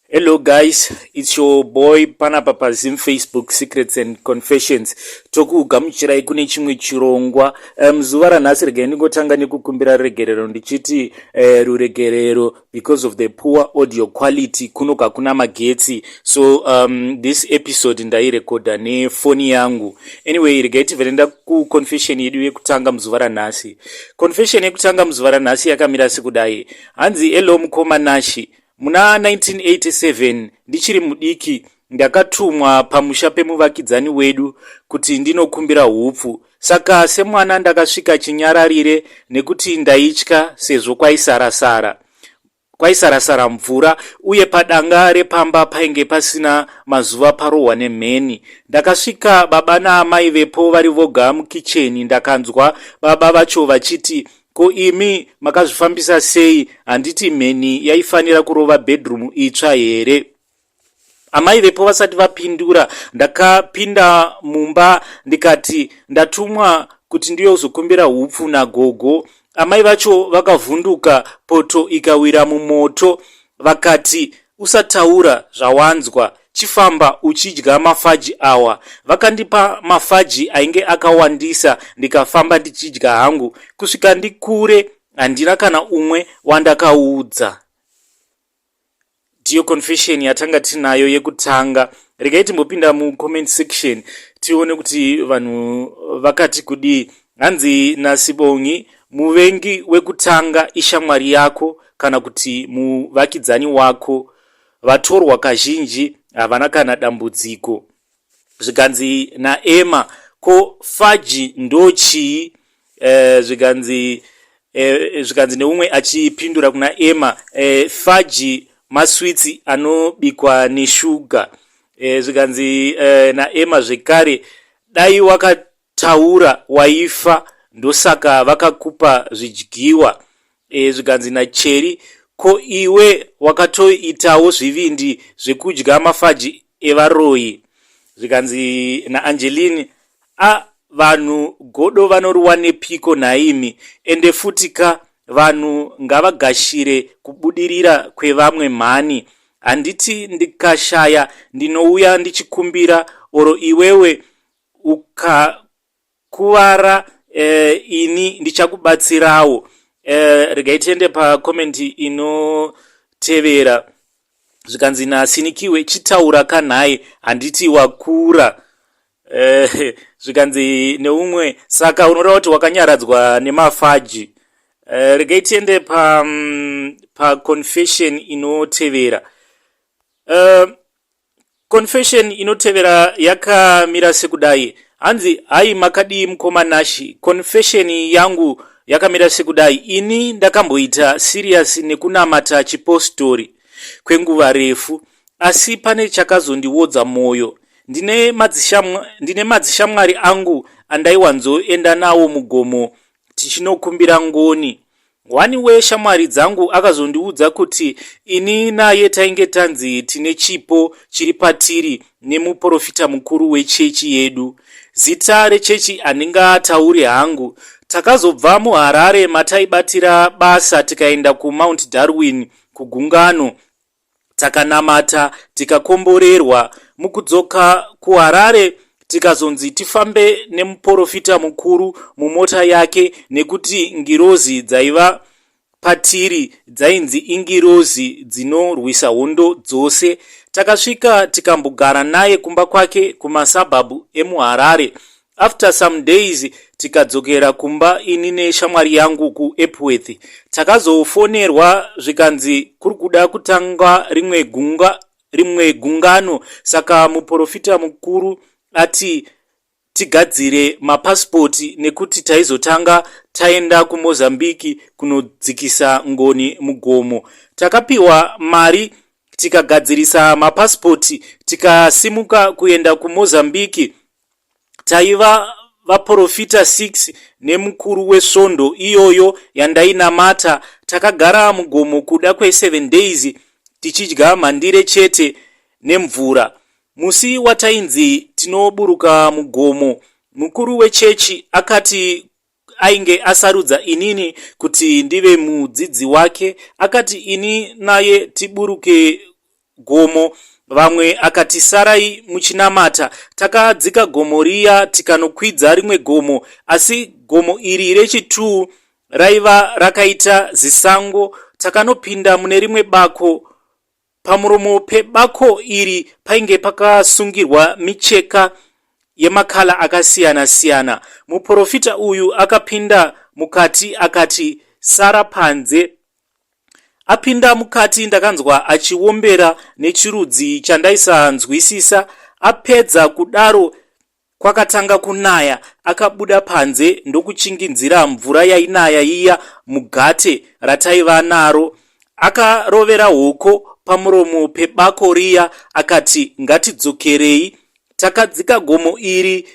Hello guys, it's your boy panapa paZim Facebook Secrets and Confessions. Tokugamuchirai kune chimwe chirongwa. Zuva ranhasi regai ndingotanga nekukumbira ruregerero ndichiti ruregerero because of the poor audio quality kuno kakuna magetsi. So this episode ndairekodha nefoni yangu. Anyway, regai tibve taenda kuconfession yedu yekutanga muzuva ranhasi. Confession yekutanga muzuva ranhasi yakamira sekudai. Hanzi hello mukoma Nashi. Muna 1987 ndichiri mudiki ndakatumwa pamusha pemuvakidzani wedu kuti ndinokumbira hupfu. Saka semwana ndakasvika chinyararire nekuti ndaitya sezvo kwaisarasara kwaisarasara mvura uye padanga repamba painge pasina mazuva parohwa nemheni. Ndakasvika baba naamai vepo vari voga mukicheni ndakanzwa baba vacho vachiti ko imi makazvifambisa sei handiti mheni yaifanira kurova bedroom itsva here amai vepo vasati vapindura ndakapinda mumba ndikati ndatumwa kuti ndiyozokumbira hupfu nagogo amai vacho vakavhunduka poto ikawira mumoto vakati usataura zvawanzwa chifamba uchidya mafaji awa vakandipa mafaji ainge akawandisa ndikafamba ndichidya hangu kusvika ndikure handina kana umwe wandakaudza ndiyo confession yatanga tinayo yekutanga regai timbopinda mucomment section tione kuti vanhu vakati kudii hanzi nasibongi muvengi wekutanga ishamwari yako kana kuti muvakidzani wako vatorwa kazhinji havana kana dambudziko zvikanzi naema ko faji ndo chii zvikanzi zvikanzi neumwe achipindura kuna ema faji maswitsi anobikwa neshuga zvikanzi naema zvekare dai wakataura waifa ndosaka vakakupa zvidyiwa zvikanzi nacheri ko iwe wakatoitawo zvivindi zvekudya mafaji evaroyi zvikanzi naangeline a vanhu godo vanoriwanepiko nhaimi ende futi ka vanhu ngavagashire kubudirira kwevamwe mhani handiti ndikashaya ndinouya ndichikumbira oro iwewe ukakuvara ini ndichakubatsirawo regai tiende pacomment inotevera zvikanzi nasinikiwe chitaura kanhai handiti wakura zvikanzi neumwe saka unoreva kuti wakanyaradzwa nemafaji regai tiende paconfession pa inotevera confession inotevera yakamira sekudai hanzi hai makadii mukoma nashi confession yangu yakamira sekudai ini ndakamboita serious nekunamata chipostori kwenguva refu asi pane chakazondiodza mwoyo ndine madzishamwari angu andaiwanzoenda nawo mugomo tichinokumbira ngoni one weshamwari dzangu akazondiudza kuti ini naye tainge tanzi tine chipo chiri patiri nemuprofita mukuru wechechi yedu zita rechechi handingatauri hangu takazobva muharare mataibatira basa tikaenda kumount darwin kugungano takanamata tikakomborerwa mukudzoka kuharare tikazonzi tifambe nemuprofita mukuru mumota yake nekuti ngirozi dzaiva patiri dzainzi ingirozi dzinorwisa hondo dzose takasvika tikambogara naye kumba kwake kumasabhabhu emuharare after some days tikadzokera kumba ini neshamwari yangu kuepworth takazofonerwa zvikanzi kuri kuda kutanga rimwe gunga rimwe gungano saka muprofita mukuru ati tigadzire mapasipoti nekuti taizotanga taenda kumozambique kunodzikisa ngoni mugomo takapiwa mari tikagadzirisa mapasipoti tikasimuka kuenda kumozambique taiva vaprofita 6 nemukuru wesvondo iyoyo yandainamata takagara mugomo kuda kwe7 days tichidya mhandire chete nemvura musi watainzi tinoburuka mugomo mukuru wechechi akati ainge asarudza inini kuti ndive mudzidzi wake akati ini naye tiburuke. gomo vamwe akati sarai muchinamata. Takadzika gomo riya tikanokwidza rimwe gomo, asi gomo iri rechi2 raiva rakaita zisango. Takanopinda mune rimwe bako. Pamuromo pebako iri painge pakasungirwa micheka yemakala akasiyana siyana. Muprofita uyu akapinda mukati akati sara panze. Apinda mukati ndakanzwa achiombera nechirudzi chandaisanzwisisa. Apedza kudaro kwakatanga kunaya. Akabuda panze ndokuchingidzira mvura yainaya iya mugate rataiva naro. Akarovera hoko pamuromo pebako riya akati ngatidzokerei. Takadzika gomo iri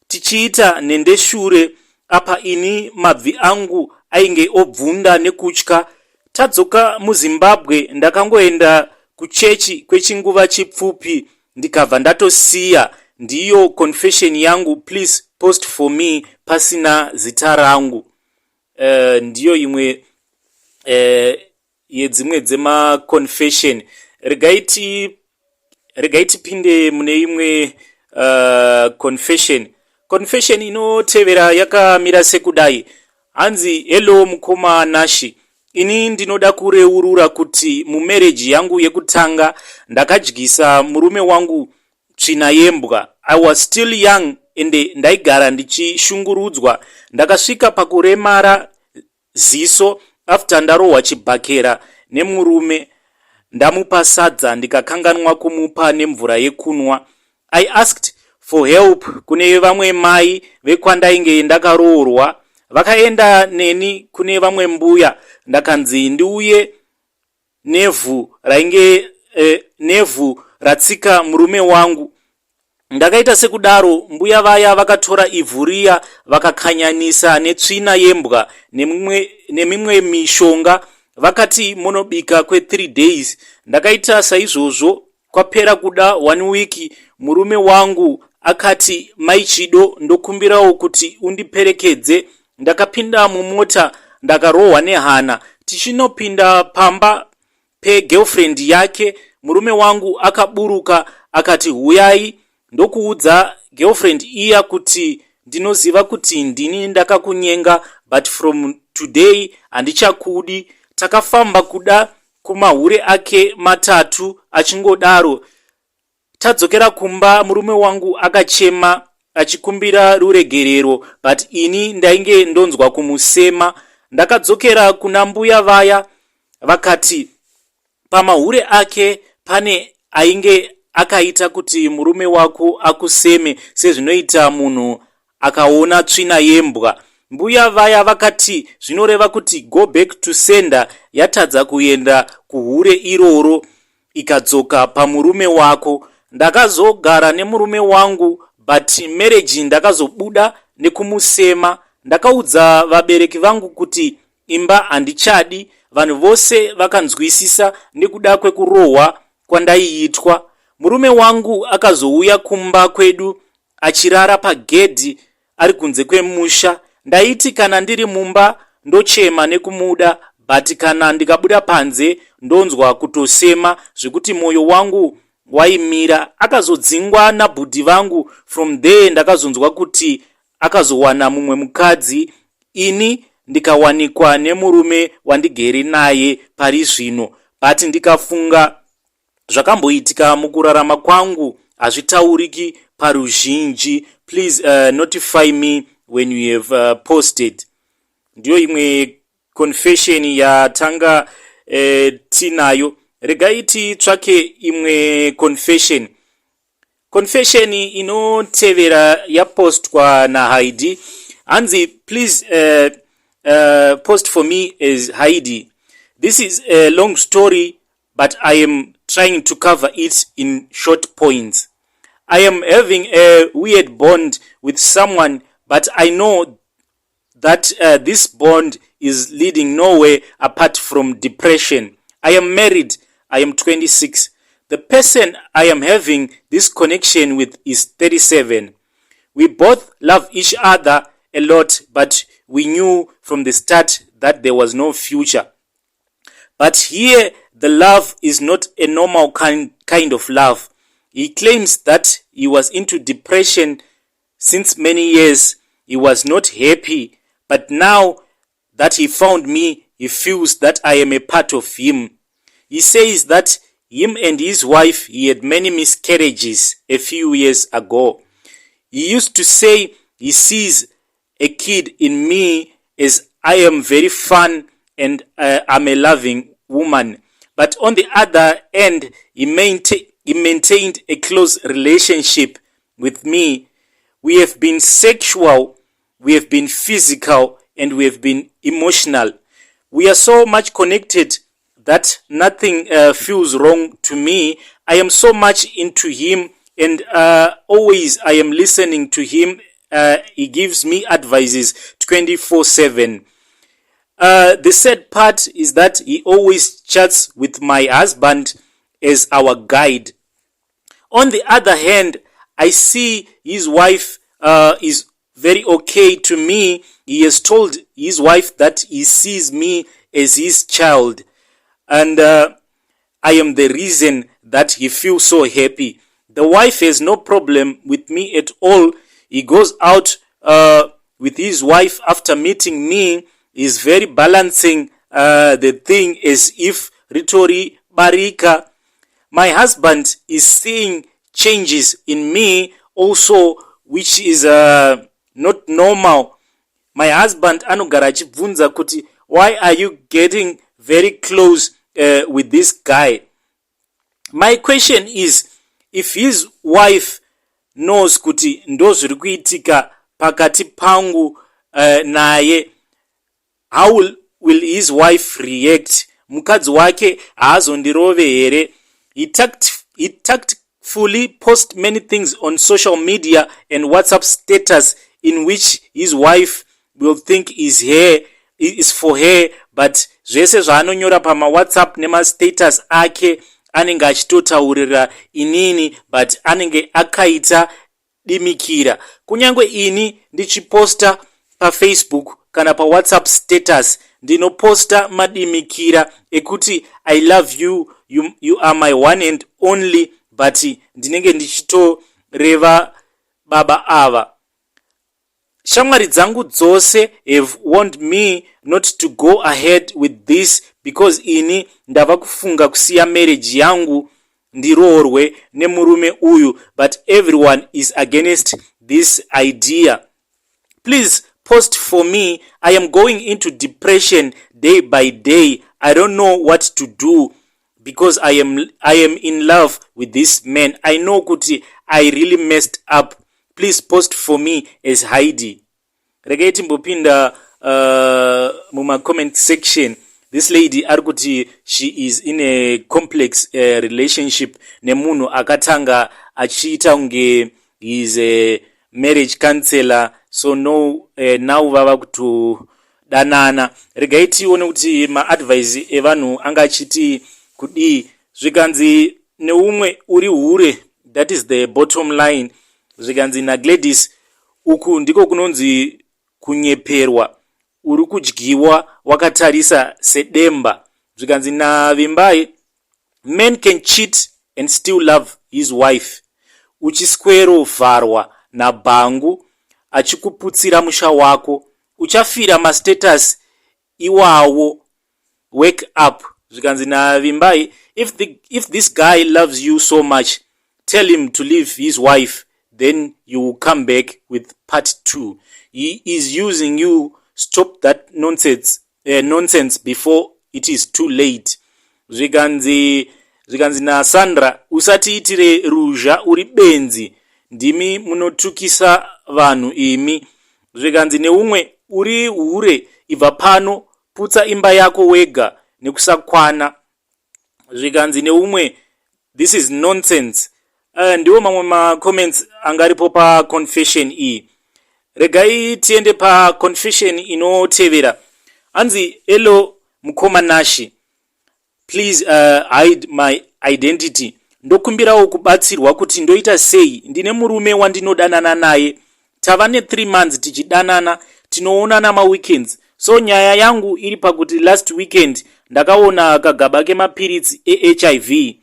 tichiita nhendeshure, apa ini mabvi angu ainge obvunda nekutya. Tadzoka muZimbabwe ndakangoenda kuchechi kwechinguva chipfupi ndikabva ndatosiya. Ndiyo confession yangu, please post for me pasina zita rangu. Ndiyo imwe yedzimwe dzemaconfession. Regai tipinde mune imwe confession. Confession inotevera yakamira sekudai. Hanzi, "Hello mukoma Nashi, ini ndinoda kureurura kuti mumarriage yangu yekutanga ndakadyisa murume wangu tsvina yembwa. I was still young ende ndaigara ndichishungurudzwa. Ndakasvika pakuremara ziso after ndarohwa chibhakera nemurume, ndamupa sadza ndikakanganwa kumupa nemvura yekunwa. I asked for help kune vamwe mai vekwandainge ndakaroorwa. Vakaenda neni kune vamwe mbuya, ndakanzi ndiuye nevhu rainge nevhu ratsika murume wangu. Ndakaita sekudaro. Mbuya vaya vakatora ivhu riya vakakanyanisa netsvina yembwa nemimwe mishonga, vakati munobika kwe3 days. Ndakaita saizvozvo. Kwapera kuda one week, murume wangu akati, 'Mai Chido, ndokumbirawo kuti undiperekedze.' Ndakapinda mumota ndakarohwa nehana. Tichinopinda pamba pegirlfriend yake, murume wangu akaburuka akati, 'Huyai,' ndokuudza girlfriend iya kuti, 'Ndinoziva kuti ndini ndakakunyenga, but from today handichakudi.' Takafamba kuda kumahure ake matatu achingodaro. Tadzokera kumba, murume wangu akachema achikumbira ruregerero, but ini ndainge ndonzwa kumusema. Ndakadzokera kuna mbuya vaya, vakati pamahure ake pane ainge akaita kuti murume wako akuseme sezvinoita munhu akaona tsvina yembwa. Mbuya vaya vakati zvinoreva kuti go back to sender yatadza kuenda kuhure iroro ikadzoka pamurume wako. Ndakazogara nemurume wangu, but marriage ndakazobuda nekumusema. Ndakaudza vabereki vangu kuti imba handichadi. Vanhu vose vakanzwisisa nekuda kwekurohwa kwandaiitwa. Murume wangu akazouya kumba kwedu achirara pagedhi ari kunze kwemusha. Ndaiti kana ndiri mumba ndochema nekumuda, but kana ndikabuda panze ndonzwa kutosema zvekuti mwoyo wangu waimira. Akazodzingwa nabhudhi vangu. From there ndakazonzwa kuti akazowana mumwe mukadzi, ini ndikawanikwa nemurume wandigere naye pari zvino. But ndikafunga zvakamboitika mukurarama kwangu, hazvitauriki paruzhinji. Please notify me when you have posted." Ndiyo imwe confession yatanga tinayo. Regai titsvake imwe confession. Confession inotevera yapostwa naHaidi. Hanzi, "Please post for me as Haidi. This is a long story, but I am trying to cover it in short points. I am having a weird bond with someone, but I know that this bond is leading nowhere apart from depression. I am married. I am 26. The person I am having this connection with is 37. We both love each other a lot, but we knew from the start that there was no future. But here the love is not a normal kind of love. He claims that he was into depression since many years. He was not happy, but now that he found me, he feels that I am a part of him. He says that him and his wife, he had many miscarriages a few years ago. He used to say he sees a kid in me as I am very fun and I'm a loving woman. But on the other end, he maintained a close relationship with me. We have been sexual, we have been physical, and we have been emotional. We are so much connected that nothing feels wrong to me. I am so much into him, and always I am listening to him. He gives me advices 24/7. The sad part is that he always chats with my husband as our guide. On the other hand, I see his wife is very okay to me. He has told his wife that he sees me as his child, and I am the reason that he feels so happy. The wife has no problem with me at all. He goes out with his wife after meeting me. He's very balancing the thing as if ritori barika. My husband is seeing changes in me also, which is not normal. My husband anogara achibvunza kuti, "Why are you getting very close with this guy?" My question is, if his wife knows kuti ndo zviri kuitika pakati pangu naye, how will his wife react? Mukadzi wake haazondirove here? He tactfully post many things on social media and WhatsApp status in which his wife will think is for her, but zvese zvaanonyora pamaWhatsApp nemastatus ake anenge achitotaurira inini, but anenge akaita dimikira. Kunyange ini ndichiposta paFacebook kana paWhatsApp status, ndinoposta madimikira ekuti, "I love you, you are my one and only," but ndinenge ndichitoreva baba ava. Shamwari dzangu dzose have warned me not to go ahead with this because ini ndava kufunga kusiya marriage yangu ndiroorwe nemurume uyu, but everyone is against this idea. Please post for me. I am going into depression day by day. I don't know what to do because I am in love with this man. I know kuti I really messed up. Please post for me as Heidi. Regai timbopinda mumacomment section. This lady ari kuti she is in a complex relationship nemunhu akatanga achiita kunge he is a marriage counselor, so no, now vava kutodanana. Regai tione kuti maadvice evanhu anga achiti kudii. Zvikanzi neumwe, "Uri hure, that is the bottom line." Zvikanzi naGladys, "Uku ndiko kunonzi kunyeperwa, uri kudyiwa wakatarisa sedemba." Zvikanzi naVimbai, "Men can cheat and still love his wife. Uchiswerovharwa nabhangu achikuputsira musha wako, uchafira mastatus iwawo. Wake up." Zvikanzi naVimbai, If this guy loves you so much, tell him to leave his wife, then you will come back with part 2. He is using you. Stop that nonsense before it is too late." Zvikanzi naSandra, "Usatiitire ruzha, uri benzi, ndimi munotukisa vanhu imi." Zvikanzi neumwe, "Uri hure, ibva pano, putsa imba yako wega nekusakwana." Zvikanzi neumwe, "This is nonsense." Ndiwo mamwe macomments angaripo paconfession iyi. Regai tiende paconfession inotevera. Hanzi, "Hello mukoma Nashi, please hide my identity. Ndokumbirawo kubatsirwa kuti ndoita sei. Ndine murume wandinodanana naye, tava ne3 months tichidanana, tinoonana maweekends. So nyaya yangu iri pakuti last weekend Ndakaona kagaba kemapiritsi eHIV.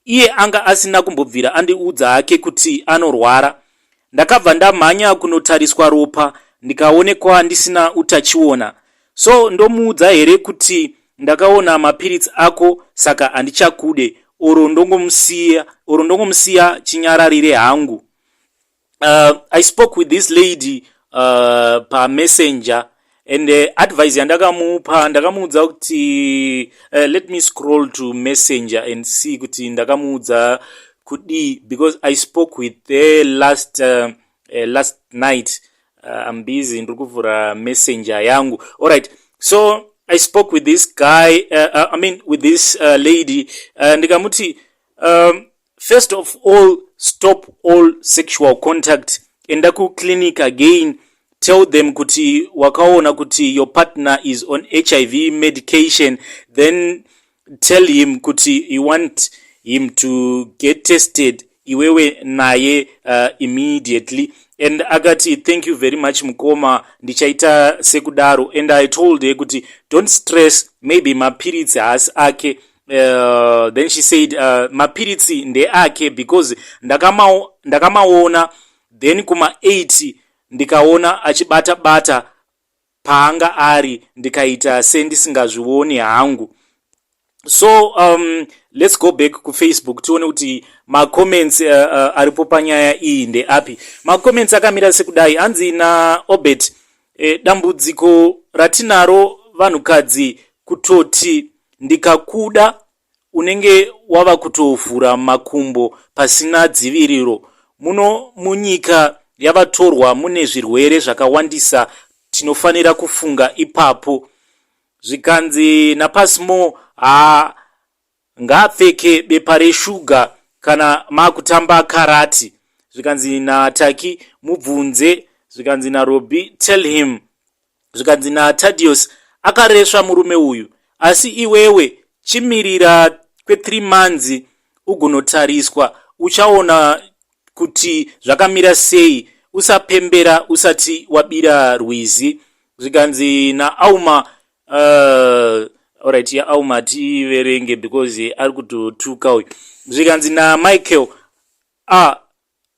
Iye anga asina kumbobvira andiudza hake kuti anorwara. Ndakabva ndamhanya kunotariswa ropa ndikaonekwa ndisina utachiona. So ndomuudza here kuti ndakaona mapiritsi ako saka handichakude oro ndongomusiya oro ndongomusiya chinyararire hangu. I spoke with this lady pamessenger and advice yandakamupa, ndakamuudza kuti let me scroll to Messenger and see kuti ndakamuudza kudii, because I spoke with her last night. I'm busy, ndiri kuvhura Messenger yangu. Alright, so I spoke with this guy, I mean with this lady, ndikamuti first of all, stop all sexual contact. Enda kuclinic again, tell them kuti wakaona kuti your partner is on HIV medication. Then tell him kuti you want him to get tested, iwewe naye, immediately. And akati, "Thank you very much, mukoma, ndichaita sekudaro." And I told her kuti don't stress, maybe mapiritsi haasi ake. Then she said mapiritsi ndeake because ndakamaona then kuma-8 ndikaona achibata bata paanga ari, ndikaita sendisingazvioni hangu. So let's go back kuFacebook tione kuti macomments aripo panyaya iyi ndeapi. Macomments akamira sekudai. Hanzi naObert, dambudziko ratinaro vanhukadzi kutoti ndikakuda unenge wava kutovhura makumbo pasina dziviriro. Muno munyika yavatorwa mune zvirwere zvakawandisa, tinofanira kufunga ipapo. Zvikanzi naPasmo, ha, ngaapfeke bepa reshuga kana makutamba karati. Zvikanzi naTaki, mubvunze. Zvikanzi naRobi, tell him. Zvikanzi naTadios, akaresva murume uyu, asi iwewe chimirira kwe3 months ugonotariswa, uchaona kuti zvakamira sei. Usapembera usati wabira rwizi. Zvikanzi naAuma, alright, yaAuma tiverenge because ari kutotuka uyu. Zvikanzi naMichael, ah,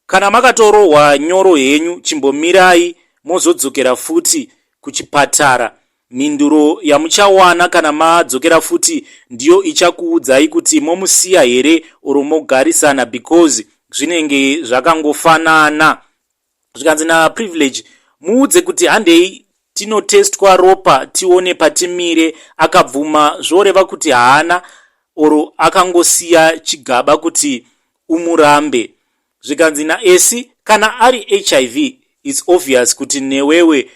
kana makatorohwa nyoro henyu, chimbomirai mozodzokera futi kuchipatara. Mhinduro yamuchawana kana madzokera futi ndiyo ichakuudzai kuti momusiya here oro mogarisana, because zvinenge zvakangofanana. Zvikanzi naPrivilege, muudze kuti handei tinotestwa ropa tione patimire. Akabvuma zvoreva kuti haana oro akangosiya chigaba kuti umurambe. Zvikanzi naEsi, kana ari HIV, it's obvious kuti newewe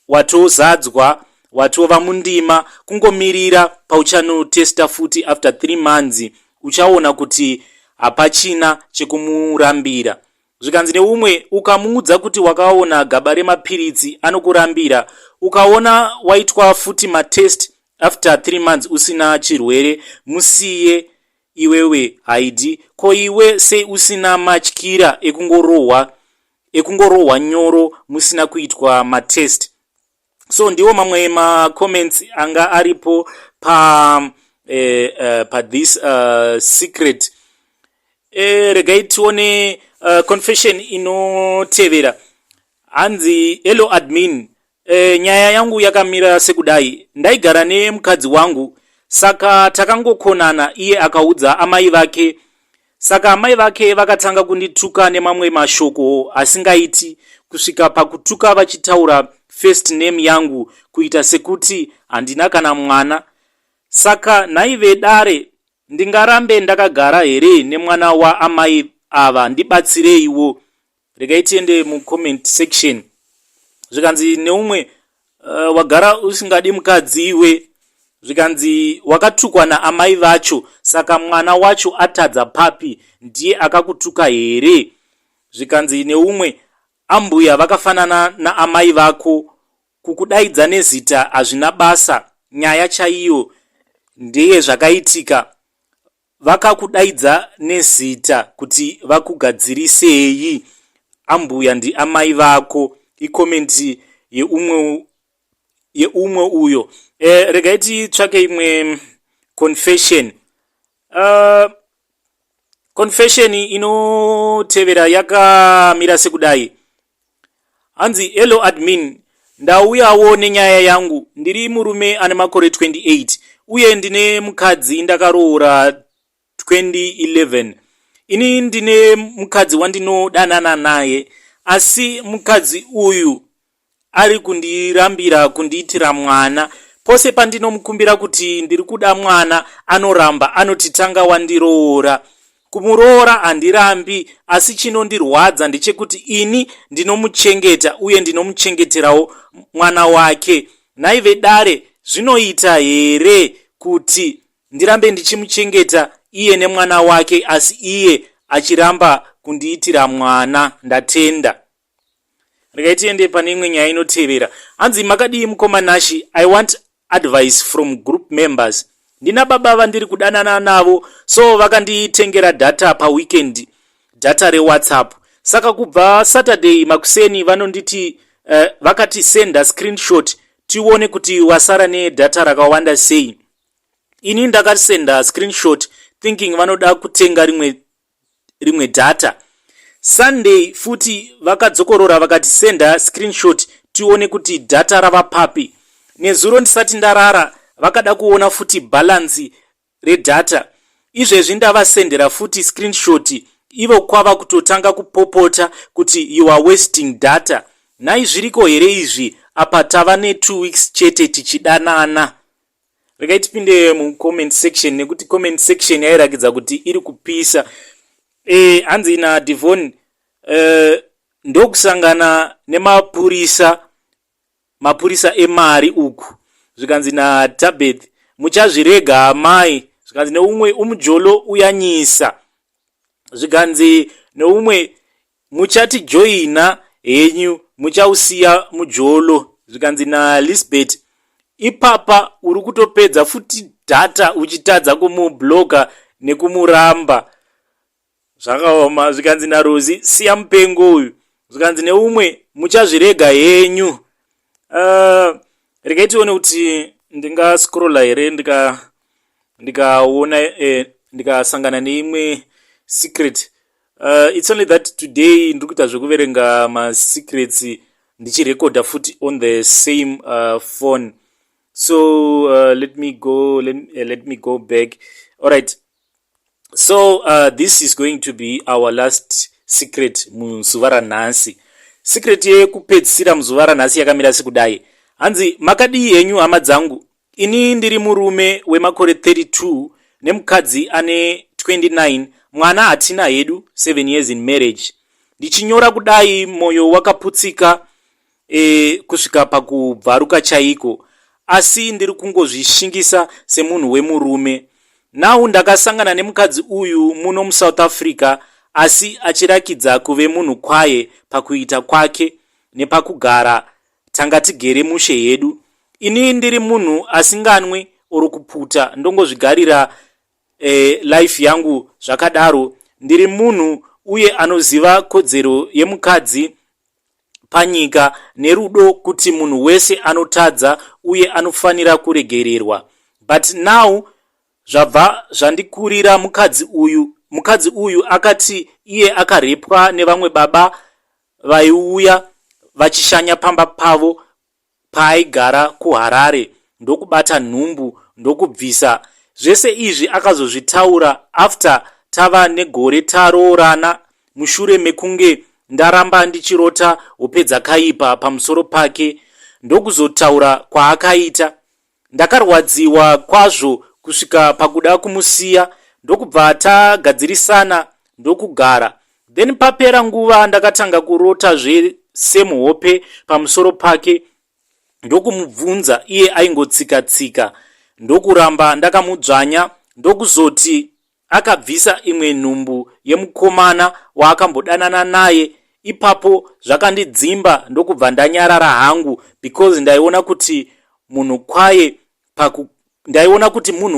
watozadzwa, watova mundima. Kungomirira pauchanotesta futi after 3 months, uchaona kuti hapachina chekumurambira. Zvikanzi neumwe, ukamuudza kuti wakaona gaba remapiritsi, anokurambira. Ukaona waitwa futi matest after 3 months usina chirwere, musiye iwewe. Haidi ko iwe sei usina matyira ekungorohwa nyoro musina kuitwa matest? So ndiwo mamwe macomments anga aripo pa pa this secret. Regai tione confession inotevera. Hanzi, hello admin, nyaya yangu yakamira sekudai. Ndaigara nemukadzi wangu, saka takangokonana, iye akaudza amai vake. Saka amai vake vakatanga kundituka nemamwe mashoko asingaiti, kusvika pakutuka vachitaura first name yangu, kuita sekuti handina kana mwana. Saka nhaive dare, ndingarambe ndakagara here nemwana waamai ava? Ndibatsireiwo. Regai tiende mucomment section. Zvikanzi neumwe, wagara usingadi mukadzi iwe. Zvikanzi, wakatukwa naamai vacho, saka mwana wacho atadza papi? Ndiye akakutuka here? Zvikanzi neumwe, ambuya vakafanana naamai vako, kukudaidza nezita hazvina basa. Nyaya chaiyo ndeyezvakaitika. Vakakudaidza nezita kuti vakugadzirisei? Ambuya ndiamai vako. Icomment yeumwe uyo. Regai titsvake imwe confession. Confession inotevera yakamira sekudai. Hanzi, "Hello admin, ndauyawo nenyaya yangu. Ndiri murume ane makore 28 uye ndine mukadzi, ndakaroora 2011. Ini ndine mukadzi wandinodanana naye, asi mukadzi uyu ari kundirambira kundiitira mwana. Pose pandinomukumbira kuti ndiri kuda mwana, anoramba, anoti tanga wandiroora. Kumuroora handirambi, asi chinondirwadza ndechekuti ini ndinomuchengeta uye ndinomuchengeterawo mwana wake. Nhai vedare, zvinoita here kuti ndirambe ndichimuchengeta iye nemwana wake, asi iye achiramba kundiitira mwana? Ndatenda." Regai tiende pane imwe nyaya inotevera. Hanzi, "Makadii mukoma Nashi? I want advice from group members. Ndina baba vandiri kudanana navo, so vakanditengera data paweekend, data reWhatsApp. Saka kubva Saturday makuseni vanonditi vakati senda screenshot tione kuti wasara nedata rakawanda sei. Ini ndakasenda screenshot thinking vanoda kutenga rimwe data. Sunday futi vakadzokorora vakati senda screenshot tione kuti data rava papi. Nezuro ndisati ndarara vakada kuona futi balance redata. Izvezvi ndavasendera futi screenshot, ivo kwava kutotanga kupopota kuti you are wasting data. Nhai, zviriko here izvi? Apa tava ne2 weeks chete tichidanana." Regai tipinde mucomment section, nekuti comment section yairakidza kuti iri kupisa. Hanzi naDivon, ndokusangana nemapurisa, mapurisa emari uku. Zvikanzi naTabeth, "Muchazvirega amai." Zvikanzi neumwe, "Umujolo uyanyisa." Zvikanzi neumwe, "Muchatijoina henyu, muchausiya mujolo." Zvikanzi naLisbeth, "Ipapa uri kutopedza futi data uchitadza kumubloka nekumuramba, zvakaoma." Zvikanzi naRosi, "Siya mupengo uyu." Zvikanzi neumwe, "Muchazvirega henyu." Regai tione kuti ndingascrolla here ndikaona ndikasangana neimwe secret. It's only that today ndiri kuita zvekuverenga masecrets ndichirekodha futi on the same phone. So let me go back. Alright, so this is going to be our last secret muzuva ranhasi. Secret yekupedzisira muzuva ranhasi yakamira sekudai. Hanzi, "Makadii henyu hama dzangu? Ini ndiri murume wemakore 32 nemukadzi ane 29. Mwana hatina hedu, 7 years in marriage. Ndichinyora kudai mwoyo wakaputsika kusvika pakubvaruka chaiko, asi ndiri kungozvishingisa semunhu wemurume. Now ndakasangana nemukadzi uyu muno muSouth Africa, asi achirakidza kuve munhu kwaye pakuita kwake nepakugara. Tanga tigere mushe hedu. Ini ndiri munhu asinganwe or kuputa, ndongozvigarira life yangu zvakadaro. Ndiri munhu uye anoziva kodzero yemukadzi panyika nerudo, kuti munhu wese anotadza uye anofanira kuregererwa. But now zvabva zvandikurira. Mukadzi uyu akati iye akarepwa nevamwe baba vaiuya vachishanya pamba pavo paaigara kuHarare, ndokubata nhumbu, ndokubvisa. Zvese izvi akazozvitaura after tava negore taroorana, mushure mekunge ndaramba ndichirota hope dzakaipa pamusoro pake. Ndokuzotaura kwaakaita. Ndakarwadziwa kwazvo kusvika pakuda kumusiya, ndokubva tagadzirisana, ndokugara. Then papera nguva ndakatanga kurotazve semuhope pamusoro pake, ndokumubvunza. Iye aingotsika-tsika, ndokuramba ndakamudzvanya, ndokuzoti akabvisa imwe nhumbu yemukomana waakambodanana naye. Ipapo zvakandidzimba, ndokubva ndanyarara hangu because ndaiona kuti munhu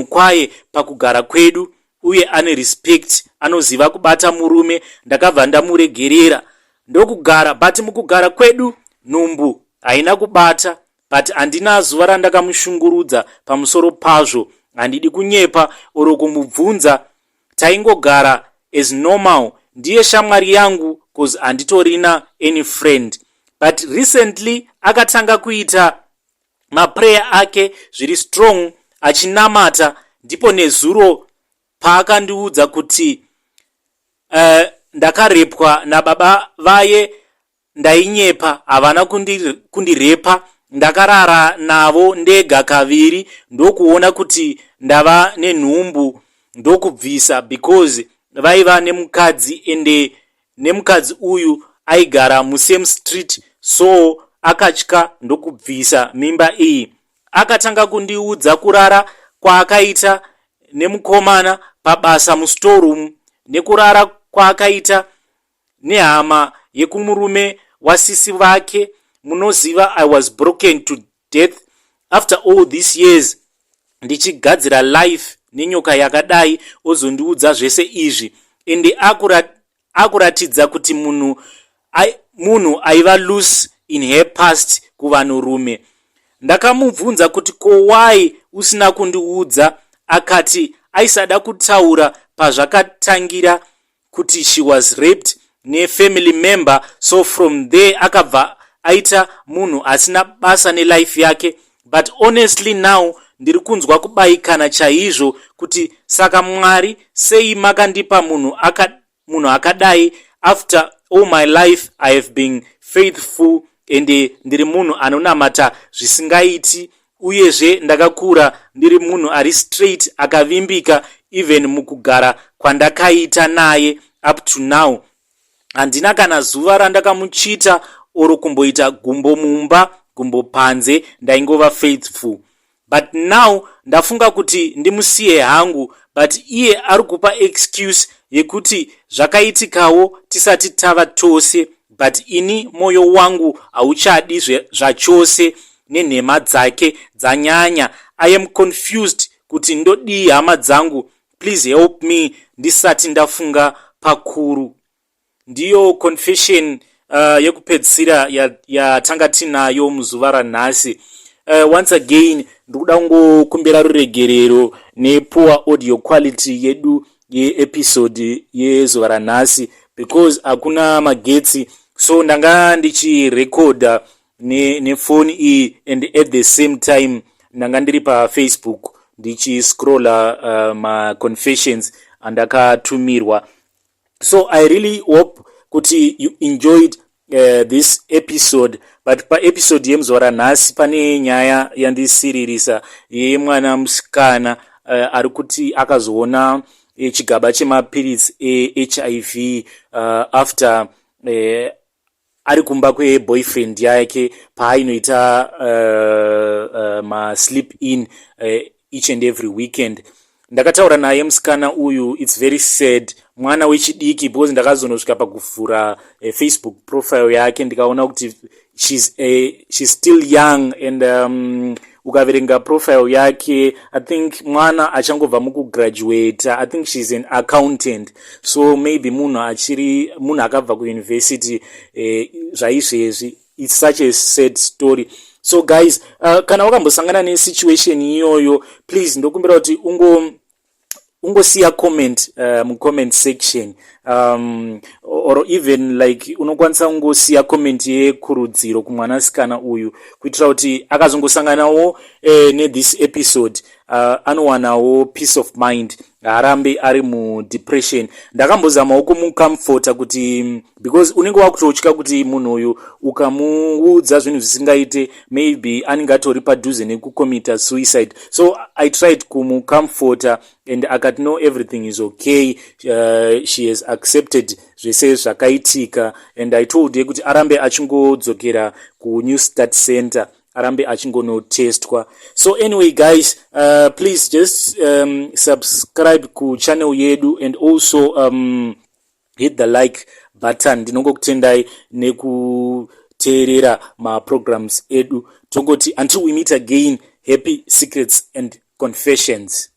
kwaye pakugara kwedu uye ane respect, anoziva kubata murume. Ndakabva ndamuregerera, ndokugara. But mukugara kwedu nhumbu haina kubata. But handina zuva randakamushungurudza. Pamusoro pazvo, handidi kunyepa or kumubvunza. Taingogara as normal. Ndiye shamwari yangu 'cause handitorina any friend. But recently akatanga kuita maprayer ake zviri strong, achinamata. Ndipo nezuro paakandiudza kuti ndakarepwa nababa vaye. Ndainyepa, havana kundirepa. Ndakarara navo ndega kaviri, ndokuona kuti ndava nenhumbu, ndokubvisa because vaiva nemukadzi, ende nemukadzi uyu aigara musame street, so akatya ndokubvisa mimba iyi. Akatanga kundiudza kurara kwaakaita nemukomana pabasa mustoreroom, nekurara kwaakaita nehama yekumurume wasisi vake. Munoziva, I was broken to death after all these years ndichigadzira life nenyoka yakadai, ozondiudza zvese izvi. Ende akuratidza kuti munhu aiva loose in her past kuvanhurume. Ndakamubvunza kuti ko why usina kundiudza? Akati aisada kutaura pazvakatangira, kuti she was raped nefamily member. So from there akabva aita munhu asina basa nelife yake. But honestly, now ndiri kunzwa kubayikana chaizvo kuti saka Mwari, sei makandipa munhu akadai? After all my life I have been faithful, ende ndiri munhu anonamata zvisingaiti. Uyezve ndakakura ndiri munhu ari straight, akavimbika. Even mukugara kwandakaita naye up to now, handina kana zuva randakamuchita or kumboita gumbo mumba, gumbo panze. Ndaingova faithful. But now ndafunga kuti ndimusiye hangu, but iye ari kupa excuse yekuti zvakaitikawo tisati tava tose. But ini mwoyo wangu hauchadi zvachose nenhema dzake dzanyanya. I am confused kuti ndodii. Hama dzangu, please help me ndisati ndafunga pakuru. Ndiyo confession yekupedzisira yatanga tinayo muzuva ranhasi. Once again, ndikuda kungokumbira ruregerero nepoor audio quality yedu yeepisode yezuva ranhasi because hakuna magetsi, so ndanga ndichirekodha nefoni iyi and at the same time ndanga ndiri paFacebook ndichiscrolla maconfessions andakatumirwa. So I really hope kuti you enjoyed this episode. But paepisode yemuzuva ranhasi pane nyaya yandisiririsa yemwana musikana ari kuti akazoona chigaba chemapiritsi eHIV after ari kumba kweboyfriend yake paainoita masleep in each and every weekend. Ndakataura naye musikana uyu. It's very sad, mwana wechidiki, because ndakazonosvika pakuvhura Facebook profile yake, ndikaona kuti she's still young. And ukaverenga profile yake, I think mwana achangobva mukugraduata. I think she's an accountant, so maybe munhu achiri munhu akabva kuuniversity zvaizvezvi. It's such a sad story. So guys, kana wakambosangana nesituation iyoyo, please ndokumbira kuti ungosiya comment mucomment section, or even like unokwanisa kungosiya comment yekurudziro kumwanasikana uyu, kuitira kuti akazongosanganawo nethis episode, anowanawo peace of mind, haarambe ari mudepression. Ndakambozamawo kumucomforta kuti, because unenge wakutotya kuti munhu uyu ukamuudza zvinhu zvisingaite, maybe anenge atori padhuze nekucommita suicide. So I tried kumucomforta and akati no, everything is okay. She has accepted zvese zvakaitika. And I told her kuti arambe achingodzokera kuNew Start Center, arambe achingonotestwa. So anyway guys, please just subscribe kuchannel yedu and also hit the like button. Ndinongokutendai nekuteerera maprograms edu. Tongoti until we meet again, happy secrets and confessions.